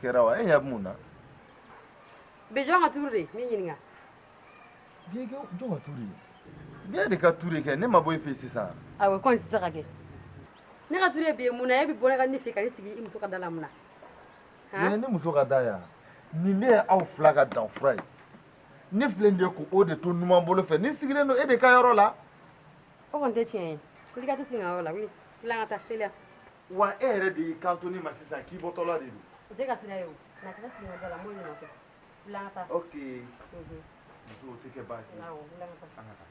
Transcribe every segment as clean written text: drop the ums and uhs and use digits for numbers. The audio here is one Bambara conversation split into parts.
kɛra wa? E ɲɛ bɛ mun na? Bi jɔn ka turu de n b'i ɲininka. Bi jɔn ka turu ye? Bi de ka turu kɛ, ne ma bɔ e fɛ sisan. Awɔ, ko nin tɛ se ka kɛ. Ne ka turu ye bi ye mun na? E bɛ bɔ ne ka ne fɛ ka ne sigi i muso ka da la mun na? Han? Ne muso ka da yan. Nin de ye aw fila ka danfura ye. Ne filɛ nin ye k'o de to numan bolo fɛ. Ne sigilen don e de ka yɔrɔ la. O kɔni tɛ tiɲɛ ye. Wuli ka t'i sigi n ka yɔrɔ la, wuli. Wuli an ka taa, teliya. Wa e yɛrɛ de y'i kanto ne ma sisan k'i bɔtɔla de don. O tɛ ka sira ye o. Na ka taa sigi n ka da la, n b'o nɔfɛ. Wuli an ka taa. Ok. Muso, o tɛ kɛ baasi ye. Awɔ, wuli an ka taa. An ka taa.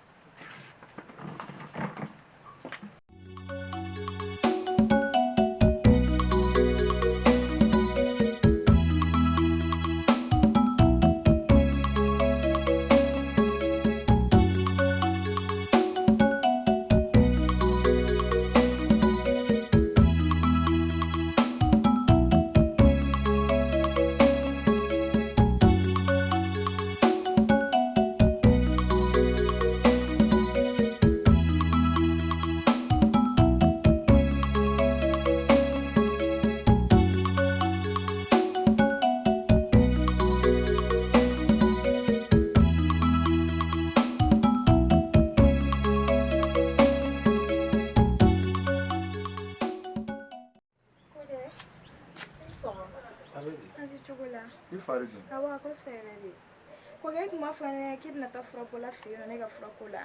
I fari dun? Awɔ, a ko sa yɛrɛ de. Kɔkɛ, e tun b'a fɔ ne ɲɛna k'i bɛna taa furabɔla fɛ yen nɔ ne ka furako la.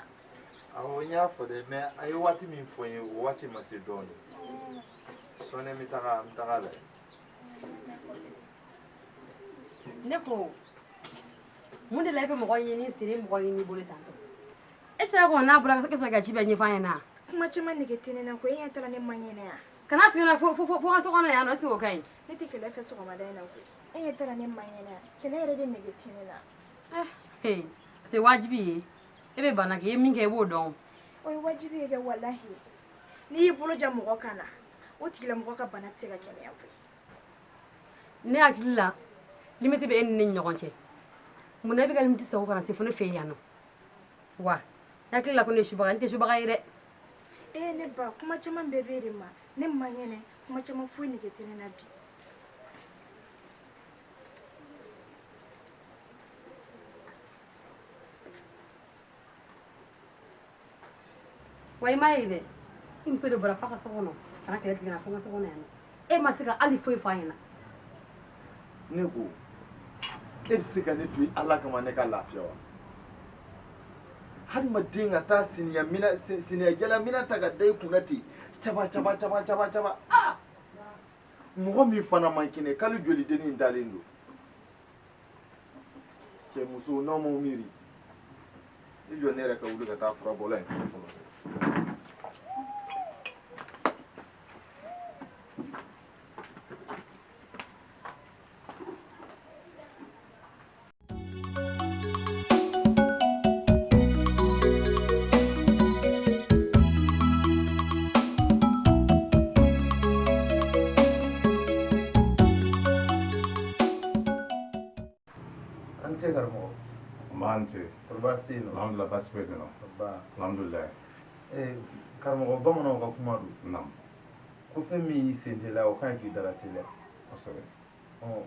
Awɔ, n y'a fɔ dɛ, mais a ye waati min fɔ n ye, o waati ma se dɔɔnin. Sɔɔni n bɛ taga, n bɛ taga lajɛ. Ne ko mun de la e bɛ mɔgɔ ɲini siri mɔgɔ ɲini bolo tantɔ? E sera ko n'a bɔra e sɔrɔ ka ci bɛɛ ɲɛfɔ an ɲɛna. Kuma caman nege tɛ ne na koyi, e ɲɛ t'a la ne man kɛnɛ yan. Kana f'i ɲɛna fo fo fo n ka so kɔnɔ yan nɔ, est-ce que o ka ɲi? Ne tɛ kɛlɛ fɛ sɔgɔmada in na koyi. E ɲɛ t'a la ne man kɛnɛ yan. Kɛlɛ yɛrɛ de nege tɛ ne na. Eh, a tɛ wajibi ye. E bɛ bana kɛ, i ye min kɛ i b'o dɔn. O ye wajibi ye kɛ walahi. N'i y'i bolo ja mɔgɔ kan na, o tigilamɔgɔ ka bana tɛ se ka kɛnɛya koyi. Ne hakili la limite bɛ e ni ne ni ɲɔgɔn cɛ. Mun na e bɛ ka limite sago ka na se fo ne fɛ yan nɔ? Wa ne hakili la ko ne ye subaga ye, ne tɛ subaga ye dɛ. Ee ne ba, kuma caman bɛɛ b'e de ma. Ne man kɛnɛ, kuma caman foyi nege tɛ ne na bi. Wa i m'a ye dɛ, i muso de bɔra f'a ka so kɔnɔ ka na kɛlɛ tigɛ na fo n ka so kɔnɔ yan nɔ. E ma se ka hali foyi fɔ a ɲɛna. Ne ko e bɛ se ka ne to yen Ala kama ne ka lafiya wa? Hadamaden ka taa siniya mina siniyajala mina ta ka da i kunna ten caba caba caba caba caba. Aa, mɔgɔ min fana man kɛnɛ, kalo joli dennin in dalen don? Cɛ muso n'aw m'aw miiri, i jɔ ne yɛrɛ ka wuli ka taa furabɔla in fɛ fɔlɔ. An tɛ karamɔgɔ. Nba an tɛ. Kɔri baasi tɛ yen nɔ? Alhamdulilah, baasi foyi tɛ yen nɔ. Nba. Alhamdulilah. Ee karamɔgɔ, bamananw ka kuma don. Naamu. Ko fɛn min y'i sen teliya, o ka ɲi k'i dala teliya. Kosɛbɛ.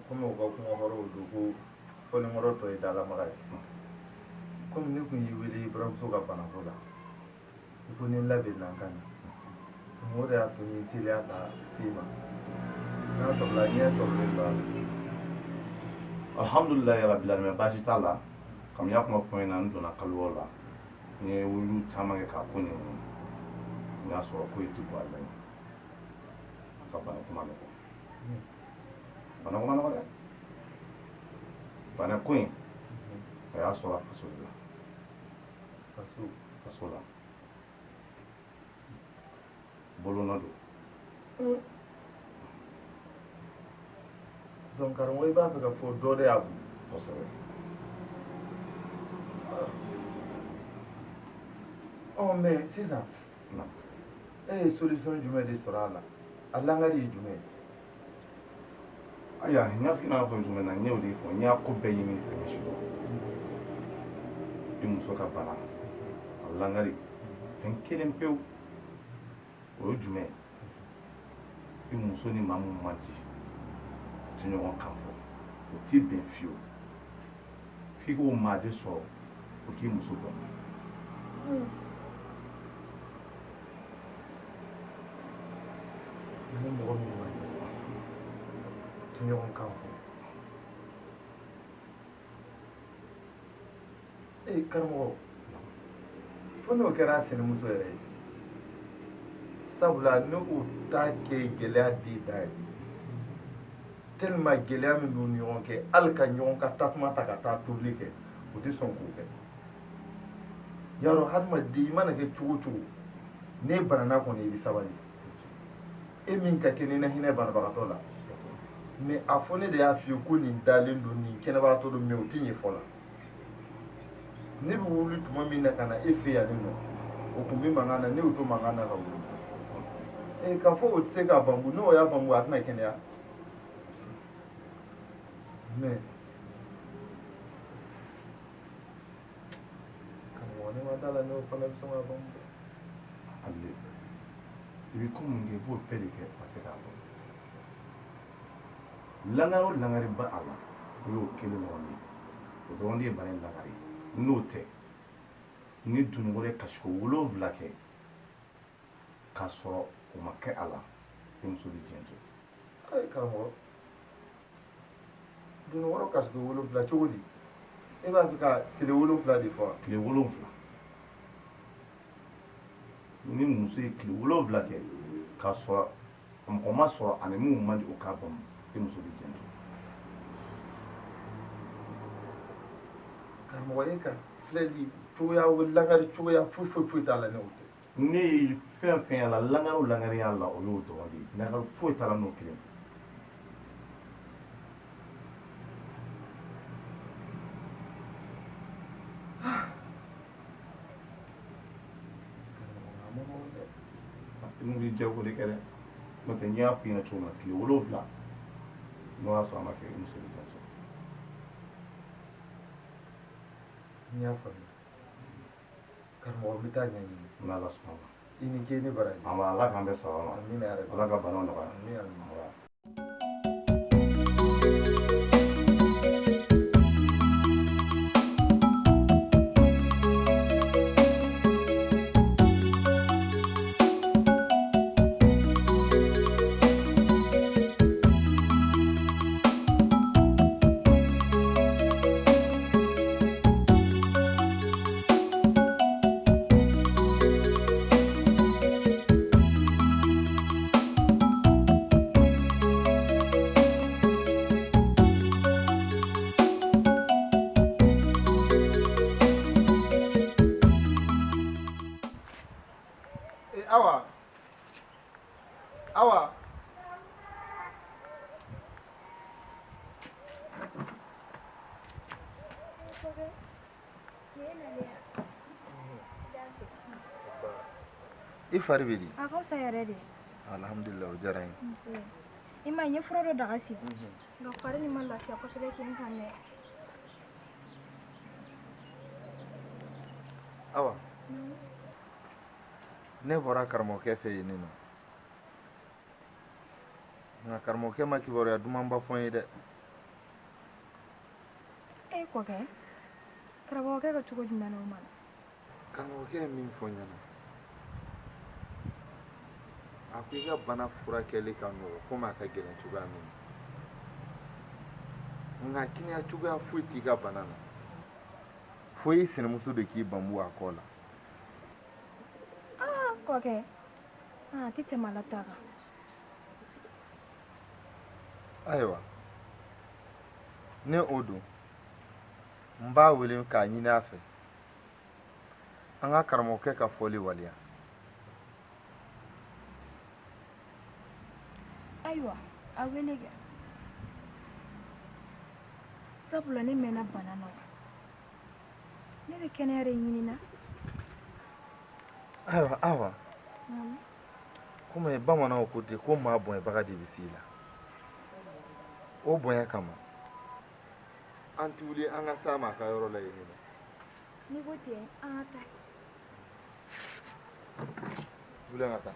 Komi u ka kuma kɔrɔw don ko fɔlenkɔrɔ tɔ ye dalamaga ye. Komi ne kun y'i wele i buramuso ka banako la, i ko ni n labɛnna n ka na, o de y'a to n ye teliya ka se i ma. N'a sɔrɔla ɲɛ sɔrɔlen don a la. Alhamdulilayi rabil alamin, baasi t'a la. Kami y'a kuma fɔ n ɲɛna, n donna kaliwaw la, n ye wuluw caman kɛ k'a ko ɲɛɲini, n y'a sɔrɔ ko ye ti gansan ye. A ka bana ko man nɔgɔ, bana ko man nɔgɔ dɛ. Bana ko in, a y'a sɔrɔ a faso de la. Faso? Faso la, bolonɔ don. Donc karamɔgɔ, i b'a fɛ ka fɔ dɔ de y'a bon? Kosɛbɛ. Ɔ, mais sisan e ye solution jumɛn de sɔrɔ a la? A langari ye jumɛn ye? Ayiwa, n y'a f'i ɲɛna fɔ cogo min na, n y'o de fɔ, n y'a ko bɛɛ ɲini ka ɲɛsin dɔn. I muso ka bana a langari, fɛn kelen pewu, o ye jumɛn ye? I muso ni maa mun man di, tɛ ɲɔgɔn kan fɔ, o tɛ bɛn fiyewu. F'i k'o maa de sɔrɔ o k'i muso dɔn. Ni mɔgɔ min man di, tɛ ɲɔgɔn kan fɔ. Ee karamɔgɔ, fo n'o kɛra a sinamuso yɛrɛ ye, sabula ne o t'a kɛ gɛlɛya den da ye, tellement gɛlɛya min b'u ni ɲɔgɔn kɛ, hali ka ɲɔgɔn ka tasuma ta ka taa tobili kɛ, u tɛ sɔn k'o kɛ. Yarɔ, hadamaden i mana kɛ cogo o cogo, n'e banana kɔni, i bɛ sabali. E min ka kɛ ni na hinɛ banabagatɔ la, mais a fɔ ne de y'a f'i ye ko nin dalen don, nin kɛnɛbagatɔ don, mais o tɛ ɲɛ fɔ la. Ne bɛ wuli tuma min na ka na e fɛ yan nɔ, o kun bɛ mankan na, ne y'o to mankan na ka wuli. Ee k'a fɔ o tɛ se k'a banbu, n'o y'a banbu a tɛna kɛnɛya. Mais karamɔgɔ, ne ma da la n'o fana bɛ sɔn ka banbu. Ale, i bɛ ko min kɛ, i b'o bɛɛ de kɛ ka se k'a dɔn. Langari o langari ba a la, o y'o kelen dɔrɔn de ye. O dɔrɔn de ye bana in langari ye. N'o tɛ, ni dununkɔrɔ ye kasiko 7 kɛ k'a sɔrɔ o ma kɛ a la, i muso bɛ diɲɛ to. Ayi karamɔgɔ, dununkɔrɔ kasiko 7 cogo di? E b'a fɛ ka tile 7 de fɔ wa? Tile 7. Ni muso ye tile 7 kɛ k'a sɔrɔ mɔgɔ ma sɔrɔ ani mun man di o k'a bamu, i muso bɛ diɲɛ to. Karamɔgɔ, e ka filɛli cogoya langari cogoya foyi foyi foyi t'a la ne o tɛ. Ne ye fɛn fɛn y'a la, langari o langari y'a la, o y'o dɔrɔn de ye. Langari foyi t'a la n'o kelen tɛ. N'u b'i jɛ k'o de kɛ dɛ, n'o tɛ n y'a f'i ɲɛna cogo min na, tile 7 n'o y'a sɔrɔ a ma kɛ, i muso bɛ diɲɛ sɔrɔ. N y'a faamuya karamɔgɔ, n bɛ taa ɲɛɲini. N'Ala sɔnna ma. I ni ce, ni baraji. An b'a, Ala k'an bɛn sababa ma. Amina yarabi. Ala ka banaw nɔgɔya. Amina, amina. Awa, Awa. I fari bɛ di? A ka fisa yɛrɛ de. Alhamdulillah, o diyara n ye. I ma ye, n ye fura dɔ daga sigi. Nka fari nin ma lafiya kosɛbɛ k'i kan dɛ. Awa, ne bɔra karamɔgɔkɛ fɛ yen nɔ. Nka karamɔgɔkɛ ma kibaruya dumanba fɔ n ye dɛ. E kɔkɛ, karamɔgɔkɛ ka cogo jumɛn na o ma? Karamɔgɔkɛ ye min fɔ n ɲɛna, a ko i ka bana furakɛli ka nɔgɔn komi a ka gɛlɛn cogoya min na. Nka kɛnɛya cogoya foyi t'i ka bana na, fo i sinamuso de k'i banbu a kɔ la. Aa kɔkɛ, a tɛ tɛmɛ ala ta kan. Ayiwa, ne o don, n b'a wele k'a ɲini a fɛ an ka karamɔgɔkɛ ka fɔli waleya. Ayiwa, a wele kɛ, sabula ne mɛnna bana na, ne bɛ kɛnɛya de ɲini na. Ayiwa Awa, komi bamananw ko ten ko maa bonyabaga de bɛ s'i la, o bonya kama an tɛ wuli an ka s'a ma a ka yɔrɔ la yen nɔ. N'i ko ten, an ka taa. Wuli an ka taa.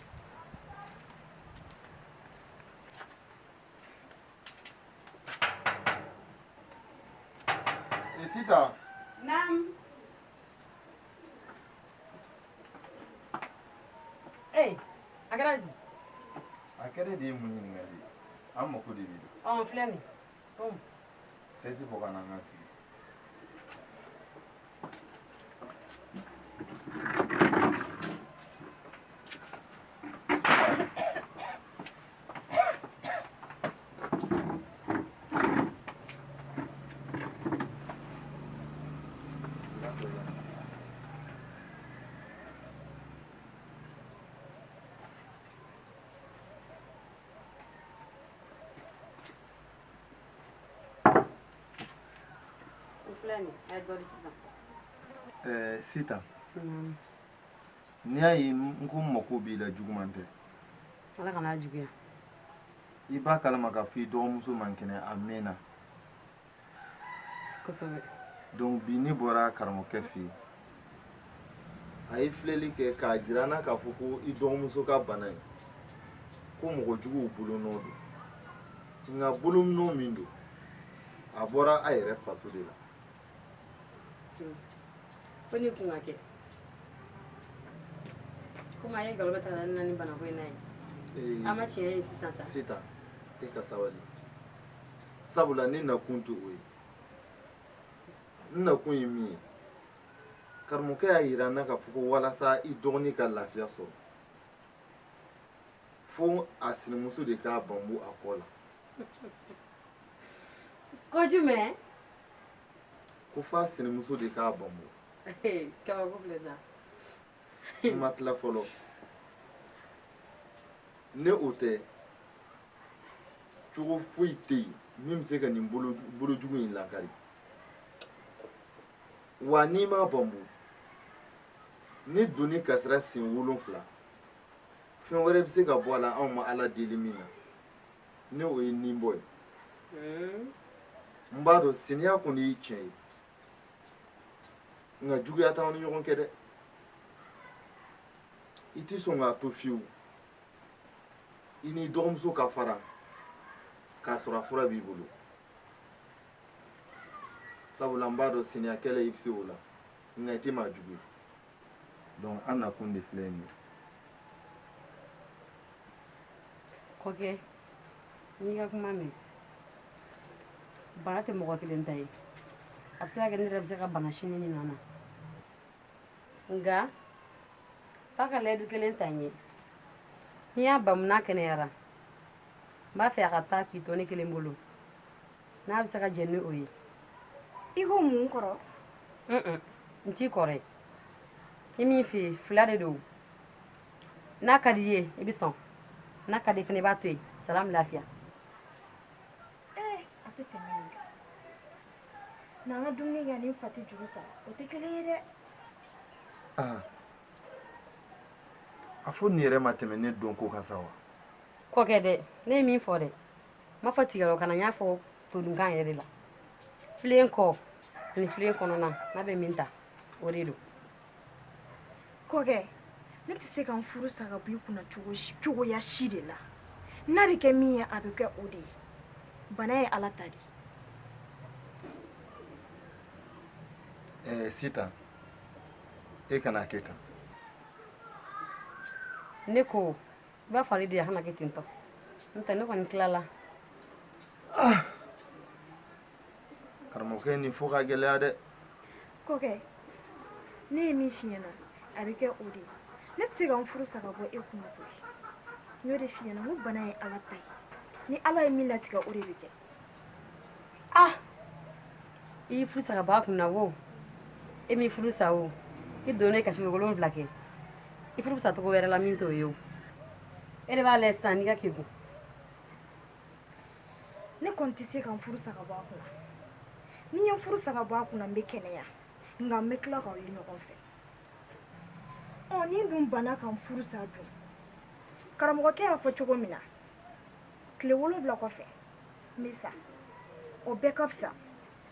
Sitan. Naam. Ee, a kɛra di? A kɛra de ye mun ɲininkali ye? An mako de b'i la. Ɔ, n filɛ nin. Bon. Sɛsi bɔ ka na an ka sigi. Sitan, n'i y'a ye n ko n mako b'i la juguman tɛ. Ala kana juguya. I b'a kalama k'a fɔ i dɔgɔmuso man kɛnɛ a mɛnna. Kosɛbɛ. Donc bi ne bɔra karamɔgɔkɛ fɛ yen. A ye filɛli kɛ k'a jira n na k'a fɔ ko i dɔgɔmuso ka bana in ko mɔgɔ juguw bolonɔ don. Nka bolonɔ min don, a bɔra a yɛrɛ faso de la. Ko ne kun ka kɛ komi a ye nkalon bɛ ta ka na ni banako in na ye an ma tiɲɛ ye sisan sa. Sitan, e ka sabali, sabula ne nakun tɛ o ye. N nakun ye min ye, karamɔgɔkɛ y'a yira n na k'a fɔ ko walasa i dɔgɔnin ka lafiya sɔrɔ, fo a sinamuso de k'a banbu a kɔ la. Ko jumɛn? Ko f'a sinamuso de k'a banbu. Kabako filɛ sa. N ma tila fɔlɔ. Ne o tɛ, cogo foyi tɛ yen min bɛ se ka nin bolojugu in lakari. Wa n'i m'a banbu, ni doni kasira sen 7, fɛn wɛrɛ bɛ se ka bɔ a la anw ma Ala deli min na, ne o ye nin bɔ ye. N b'a dɔn siniya kɔni y'i tiɲɛ ye, nka juguya t'anw ni ɲɔgɔn cɛ dɛ. I tɛ sɔn k'a to fiyewu i n'i dɔgɔmuso ka fara k'a sɔrɔ a fura b'i bolo, sabula n b'a dɔn siniya kɛlɛ i bɛ se o la, nka i tɛ maa jugu ye. Donc an nakun de filɛ nin ye. Kɔkɛ, n y'i ka kuma mɛn. Bana tɛ mɔgɔ kelen ta ye. A bɛ se ka kɛ ne yɛrɛ bɛ se ka bana sini ni nana, nka f'a ka layidu kelen ta n ye. N'i y'a bamu n'a kɛnɛyara, n b'a fɛ a ka taa k'i to ne kelen bolo, n'a bɛ se ka jɛn ni o ye. I ko mun kɔrɔ? N t'i kɔrɔ ye. Ni min f'i ye, fila de don. N'a ka di i ye, i bɛ sɔn. N'a ka di i fana, i b'a to yen. Salam lafiya. A tɛ tɛmɛ nin kan. N'an ka dumuni kɛ ni n fa tɛ juru sara, o tɛ kelen ye dɛ. A fɔ nin yɛrɛ ma tɛmɛ ne don ko kan sa wa? Kɔkɛ dɛ, ne ye min fɔ dɛ, n m'a fɔ tigɛrɛ kana, n y'a fɔ todunkan yɛrɛ de la. Filen kɔ ani filen kɔnɔna, n'a bɛ min ta, o de don. Kɔkɛ, ne tɛ se ka n furu sa ka bɔ i kunna cogoya si de la. N'a bɛ kɛ min ye, a bɛ kɛ o de ye. Bana ye Ala ta de ye. Sitan, e kana kɛ tan. Ne ko i b'a fɔ ale de a kana kɛ ten tɔ, n'o tɛ ne kɔni tilala. Karamɔgɔkɛ, nin fo ka gɛlɛya dɛ. Kɔkɛ, ne ye min f'i ɲɛna, a bɛ kɛ o de ye. Ne tɛ se ka n furu sa ka bɔ e kunna koyi. N y'o de f'i ɲɛna, n ko bana ye Ala ta ye. Ni Ala ye min latigɛ, o de bɛ kɛ. Ah, i y'i furu sa ka bɔ a kunna wo, e m'i furu sa o, i donnen kasi 7 kɛ, i furu bɛ sa cogo wɛrɛ la min t'o ye o. E de b'a lajɛ sisan n'i ka kegun. Ne kɔni tɛ se ka n furu sa ka bɔ a kunna. Ni n ye n furu sa ka bɔ a kunna, n bɛ kɛnɛya, nka n bɛ tila k'aw ye ɲɔgɔn fɛ. Ɔ, ni n dun banna ka n furu sa dun, karamɔgɔkɛ y'a fɔ cogo min na, tile 7 kɔfɛ n bɛ sa. O bɛɛ ka fisa,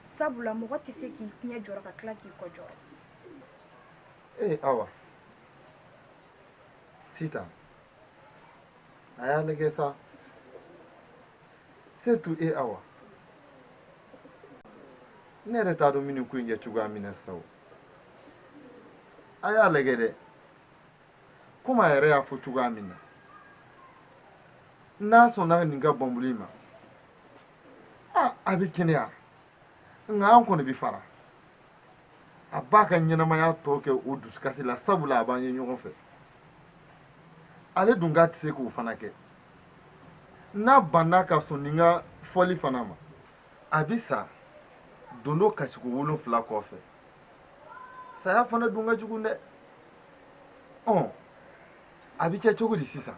sabula mɔgɔ tɛ se k'i ɲɛ jɔrɔ ka tila k'i kɔ jɔrɔ. Ee Awa, Sitan, a y'a lajɛ sa. Surtout e Awa. Ne yɛrɛ t'a dɔn n bɛ nin ko in kɛ cogoya min na sisan o. A y'a lajɛ dɛ, komi a yɛrɛ y'a fɔ cogoya min na, n'a sɔnna nin ka bɔnbolo in ma, a a bɛ kɛnɛya, nka an kɔni bɛ fara. A b'a ka ɲɛnamaya tɔ kɛ o dusukasi la, sabula a b'an ye ɲɔgɔn fɛ. Ale dun k'a tɛ se k'o fana kɛ. N'a banna ka sɔn nin ka fɔli fana ma, a bɛ sa dondo kasiko 7 kɔfɛ. Saya fana dun ka jugu dɛ. Ɔ, a bɛ kɛ cogo di sisan?